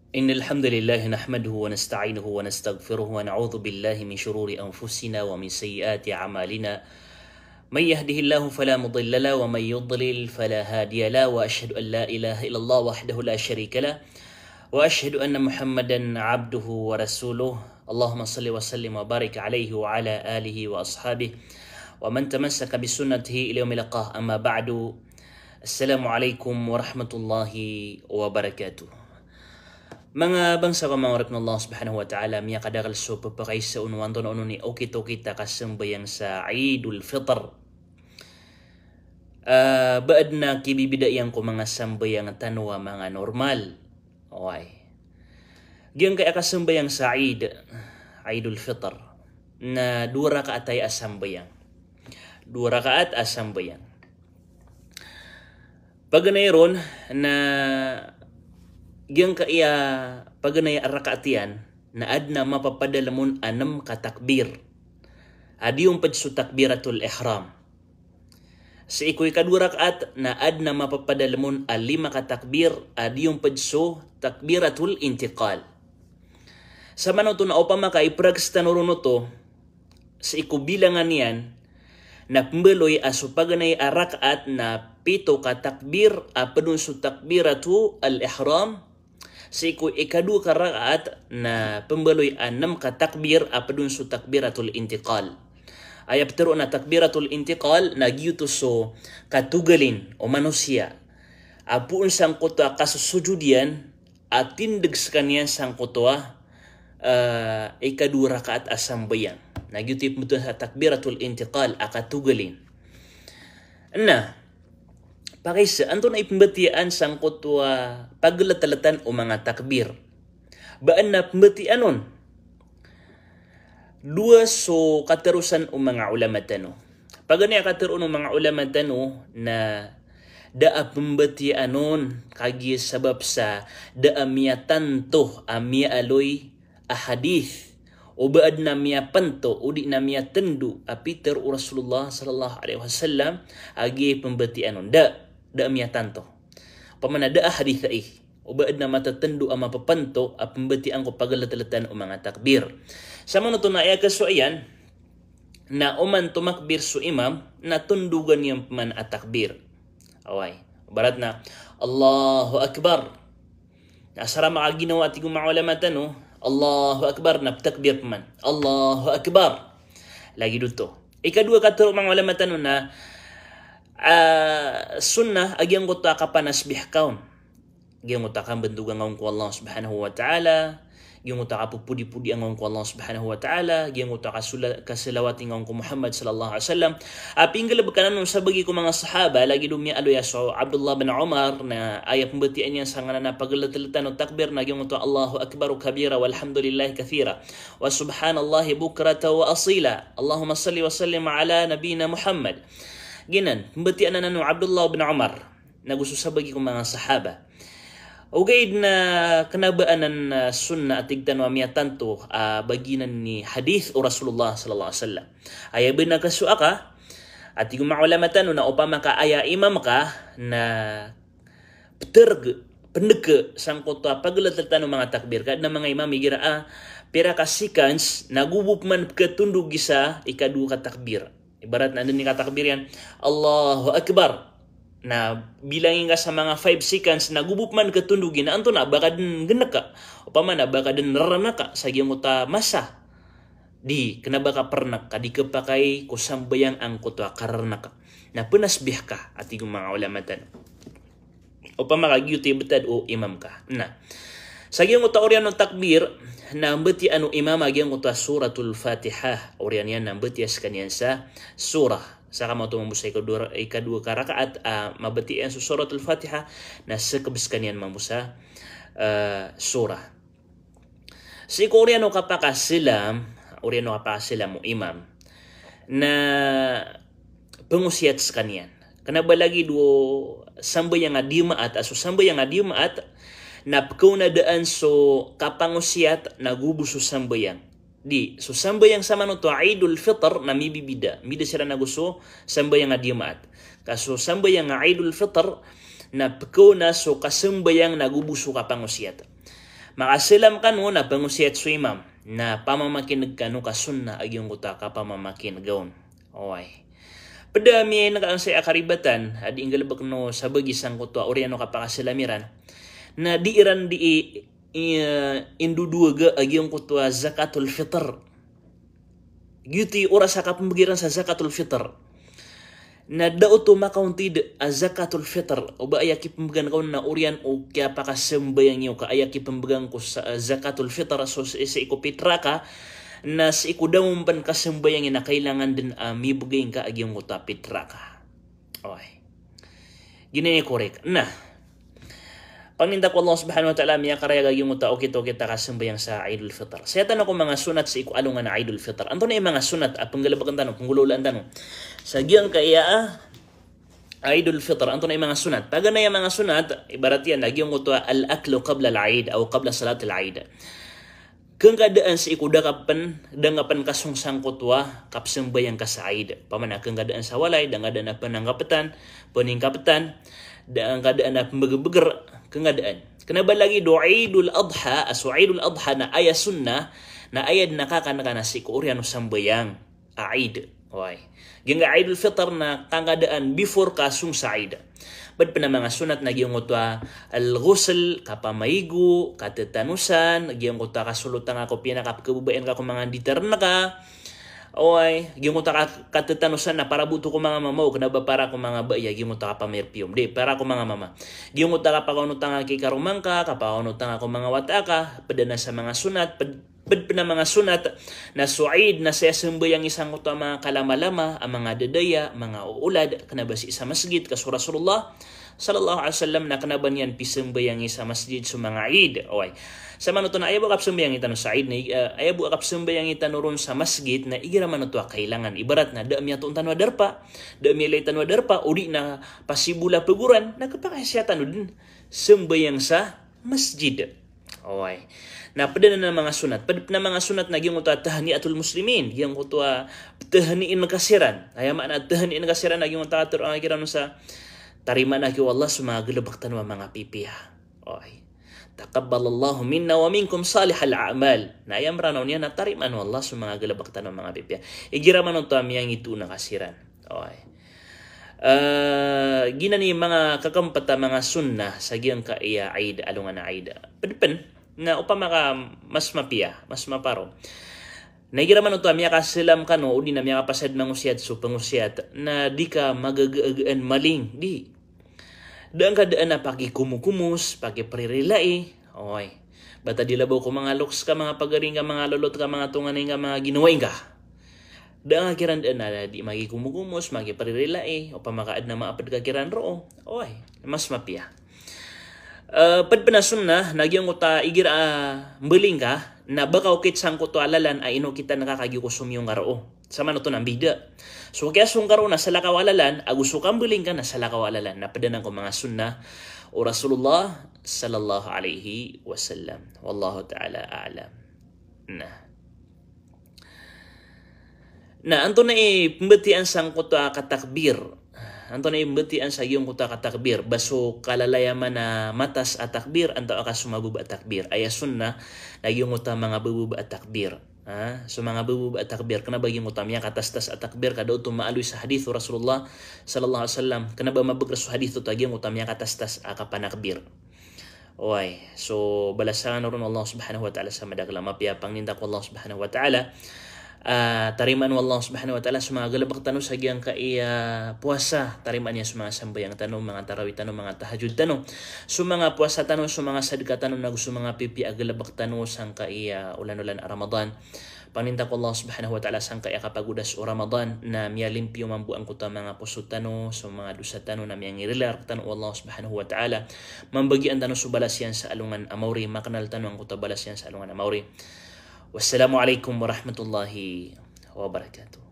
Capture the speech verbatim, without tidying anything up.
إن الحمد لله نحمده ونستعينه ونستغفره ونعوذ بالله من شرور أنفسنا ومن سيئات أعمالنا. من يهده الله فلا مضل له ومن يضلل فلا هادي له، وأشهد أن لا إله إلا الله وحده لا شريك له، وأشهد أن محمدا عبده ورسوله. اللهم صل وسلم وبارك عليه وعلى آله وأصحابه ومن تمسك بسنته إلى يوم يلقاه. أما بعد. السلام عليكم ورحمة الله وبركاته. Manga bangsa ko manga oripn o Allah Subhanahu wa Ta'ala, miyakadakl so pphakaisa on o antonaa onon i okit-okit a kasambayang sa Eidul Fitr. Ah, ba adn a kibibida iyan ko manga sambayang tano a manga normal. Oway. Giyangkai a kasambayang sa Eid, Eidul Fitr, na dowa rakaat aya a sambayang. Dowa rakaat a sambayang. Paganay ron na giyangkai a paganay a rakaat iyan na adn a mapapadalm on a nem ka takbir a di on pd so takbiratul ihram. Sii ko ikadowa rakaat na adn a mapapadalm on a lima ka takbir a di on pd so takbiratul intiqal. Samanoto na opama ka ipraks tano ron oto sii ko bilangan iyan, na pmbaloy a so paganay a rakaat na pito ka takbir a pd on so takbiratul ihram, sii ko ikadowa ka rakaat na pmbaloy a nem ka takbir a pd on so takbiratul intiqal. Aya ptharoon a takbiratul intiqal na giyoto so katogalin o manosiya a poon sangkoto a kasosojod iyan a tindg skaniyan sangkoto a, eh, ikadowa rakaat a sambayang. Na giyoto i pmbtowan sa takbiratul intiqal a katogalin. Na pakaisa, antonaa i pmbatiyaan sangkoto a pagltltan o manga takbir? Ba adn a pmbatiyaan on? Dowa so katharosan o manga ulama tano. Paganay a katharoon o manga ulama tano na da a pmbatiyaan on kagiya sabap sa da a miyatanto a miyaaloy a hadith, o ba adn a miyapanto odi na miyatndo a pitharo o Rasulullah sallallahu alaihi wasallam a giya pmbatiyaan on. Da, da a miyatanto. Opama na da a hadith ai, o ba adn a matatndo a mapapanto a pmbatiyaan ko pagltltan o manga takbir. Samanoto na aya kasowa iyan na oman tomakbir so imam na tondogan iyan pman a takbir. Oway. Ibarat na, Allahu Akbar. Na asar a manga ginawa, tig o manga ulama tano, Allahu Akbar, na ptakbir pman. Allahu Akbar. Lagid oto. Ikadowa katharo o manga ulama tano na, ah, sunnah a giyangkoto a kapanasbih ka on. Giyangkoto a kambntogan ka on ko Allah Subhanahu wa Ta'ala, giyangkoto a kapopodipodi angka on ko Allah Subhanahu wa Ta'ala, giyangkoto a kasula-, kasalawati angka on ko Muhammad sallallahu alaihi wasallam. A pinggalbk anan on sabagi ko manga sahaba, lagid o miyaaloy a so Abdullah bin Umar, na aya pmbatiyaan iyan sangkanan a pagltltan o takbir na giyangkoto a Allahu Akbar kabira walhamdulillahi kathira wa subhanallahi bukratan wa asila. Allahumma salli wa sallim ala nabiyyina Muhammad. Giyanan pmbatiyaan anan o Abdullah bin Umar nago so sabagi ko manga sahaba. Ogaid na kna ba anan a sunnah a tig tano a miyatanto a bagian i hadith o Rasulullah sallallahu alaihi wasallam. Aya bnar a kasowa ka, a tig o manga ulama tano na opama ka aya imam ka na ptrg, pndk sangkoto a pagltltan o manga takbir. Ka adn a manga imam igira a pira ka seconds na go bo pman pkhatondog sa ikadowa ka takbir. Ibarat na anda i katakbir iyan, Allahu Akbar. Na bilangi ngka sa manga five seconds na go bo pman khatondog iyan, antonaa, ba ka dn gnk ka? Opama na ba ka dn rrnk ka sa giyangkoto a masa? Di, kna ba ka prnk ka, di khapakay ko sambayang angkoto a karrnk ka. Na pnasbih ka, a tig o manga ulama tano. Opama ka giyoto i btad o imam ka. Na sa giyangkoto a oriyan o takbir, na mbatiyaan o imam a giyangkoto a Suratul Fatiha. Oriyan iyan na mbatiya skaniyan sa surah. Sa ka mato mambo sa ikadowa, ikadowa ka rakaat a mabatiya iyan so Suratul Fatiha, na skb skaniyan mambo sa, eh, surah. Sii ko oriyan o kapakaslam, oriyan o kapakaslam o imam, na pngosiyat skaniyan. Kna ba lagid o sambayang a Jumaat, a so sambayang a Jumaat na pkaonadaan so kapangosiyat nago bo so sambayang. Di, so sambayang samanoto a Eidul Fitr na mibibida. Mbida siran ago so sambayang a Jumaat. Ka so sambayang a Eidul Fitr na pkaona so kasambayang nago bo so kapangosiyat. Makasalam kano na pangosiyat so imam, na pamamakineg kano ka sunnah a giyangkoto a kapamamakinega on. Oway. Ped a miyaineg a onsay a karibatan a di nggalebek no sabagi sangkoto a oriyan o kapakasalam iran, na di iran di i, i, indodowaga a giyangkoto a zakatul fitr. Giyoto i oras a kapembegi iran sa zakatul fitr. Na da oto makaontid a zakatul fitr, o ba aya kipembegan ka on na oriyan o kiyapakasambayang iyo ka aya kipembegan ko sa, zakatul fitr, so sii, sii ko pitra ka, na sii ko damompen kasambayang i na kailangan den a mibegay ngka a giyangkoto a pitra ka. Oway. Giyanan i korek. Na pangninta ko Allah Subhanahu wa Ta'ala, miyakarayag a giyangkoto a okit-okit a kasambayang sa Eidul Fitr. Saya tano ko manga sunat sii ko alongan a Eidul Fitr. Antonaa i manga sunat a penggalebeken tano, penggolawlaan tano sa giyangkaya a Eidul Fitr? Antonaa i manga sunat? Paganay a manga sunat, ibarat iyan a giyangkoto a al-aklu qabla al-Eid aw qabla salat al-Eid. Kengkadaan sii ko da ka pen, da ngka pen kasong sangkoto a kapsambayang ka sa Eid. Opama na kengkadaan sa walay, da ngka daan a penangkapetan, peningkapetan, da ngka daan a pembegerbeger, kengkadaan. Kena ba lagid o Eidul Adha, a so Eidul Adha na aya sunnah, na aya den a kakan ka na sii ko oriyan o sambayang a Eid. Oway. Giyangkai a Eidul Fitr na kangkadaan before kasong sa Eid. Ped pen a manga sunat na giyangkoto a al-ghusl, kapamaigo, katetanosan, giyangkoto a kasolot angka ko piyanakapekebebaian ka ko manga nditar ngka. Oway, giyangkoto a ka-, katetanosan na para bo oto ko manga mama o kena ba para ko manga babay a giyangkoto a kapamirpiyom. Di, para ko manga mama. Giyangkoto a kapakaonot angka ki karoma ngka, kapakaonot angka ko manga wata ka, ped anan sa manga sunat, ped Ped pen a manga sunat na so Eid na saya sambayangi sangkoto a manga kalamalama, a manga dadaya, manga oolad, kena ba sii sa masjid, ka so Rasulullah sallallahu alaihi wasallam na kena ba niyan pisambayangi sa masjid so manga Eid. Oway. Samanoto na aya bo a kapsambayangi tano sa Eid na, eh, aya bo a kapsambayangi tano ron sa masjid na igira manoto a kailangan. Ibarat na da a miyatoon tano a darpa, da a miyalay tano a darpa, o di na pasibola pegoran, na kepakay saya tano den sambayang sa masjid. Oway. Na ped anan a manga sunat. Ped pen a manga sunat na giyangkoto a tahniatul muslimin. Giyangkoto a tahniin ka siran. Aya maana tahniin ka siran na giyangkoto a katero angka kiran sa tarimaan aki o Allah so manga galebek tano a manga pipiya. Oway. Taqabbalallahu minna wa minkum salihal a'mal. Na aya Meranaw niyan na tarimaan o Allah so manga galebek tano a manga pipiya. Igira manoto a miyangitoon ka siran. Oway. Eh, giyanan i manga kakempet a manga sunnah sa giyangkaya Eid, alongan a Eid. Ped pen, na opama ka mas mapiya, mas maparo. Na igira manoto a miyakasalam kano, o di na miyakapasad mangosiyat so pangosiyat, na di ka magagaagaan maling, di. Da ngka daan a pakikomokomos, pakipririlai. Oway. Bata di labaw ko manga loks ka, manga pagari ngka, manga lolot ka, manga tonganay ngka, manga ginawai ngka. Da ngka kiran daan a di makikomokomos, makipririlai, opama ka aden a maaped ka kiran roo. Oway, mas mapiya. Eh, ped pen a sunnah, na giyangkoto a igira a mbaling ka, na ba ka okit sangkoto a lalan a inokitan ka ka giyoto ko somiyong ka roo. Samanoto na mbida. So kiyasong ka roo na salakaw a lalan, ago so kambaling ka na salakaw a lalan. Na ped anan ko manga sunnah o Rasulullah sallallahu alaihi wasallam. Wallahu ta'ala a'lam. Na. Na, antonaa i pembetiyaan sangkoto a katakbir? Antonaa i pembetiyaan sa giyangkoto a katakbir? Ba so kalalayaman a matas a takbir, antaa ka so mababa a takbir? Aya sunnah, na giyangkoto a manga bababa a takbir. Ha? So manga bababa a takbir. Kena ba giyangkoto a miyakatastas a takbir, ka da oto maaloy sa hadith o Rasulullah sallallahu alaihi wasallam. Kena ba mabeger so hadith oto a giyangkoto a miyakatastas a kapanakbir. Oway, so balasan kano ron o Allah Subhanahu wa Ta'ala sa madakel a mapiya. Pangninta ko Allah Subhanahu wa Ta'ala, ah, tarimaan o Allah Subhanahu wa Ta'ala so manga galebek tano sa giyangkaya powasa, tarimaan iyan so manga sambayang tano, manga tarawih tano, manga tahajjud tano, so manga powasa tano, so manga sadka tano, nago so manga pipiya a galebek tano sangkaya olan-olan a Ramadan. Pangninta ko Allah Subhanahu wa Ta'ala sangkaya kapagodas o Ramadan, na miyalimpiyo mambo angkoto a manga poso tano so manga dosa tano, na miyangirila rektano o Allah Subhanahu wa Ta'ala. Mambagian tano so balas iyan sa alongan a maori, makenal tano angkoto a balas iyan sa alongan a maori. Wassalamu alaikum warahmatullahi wabarakatuh.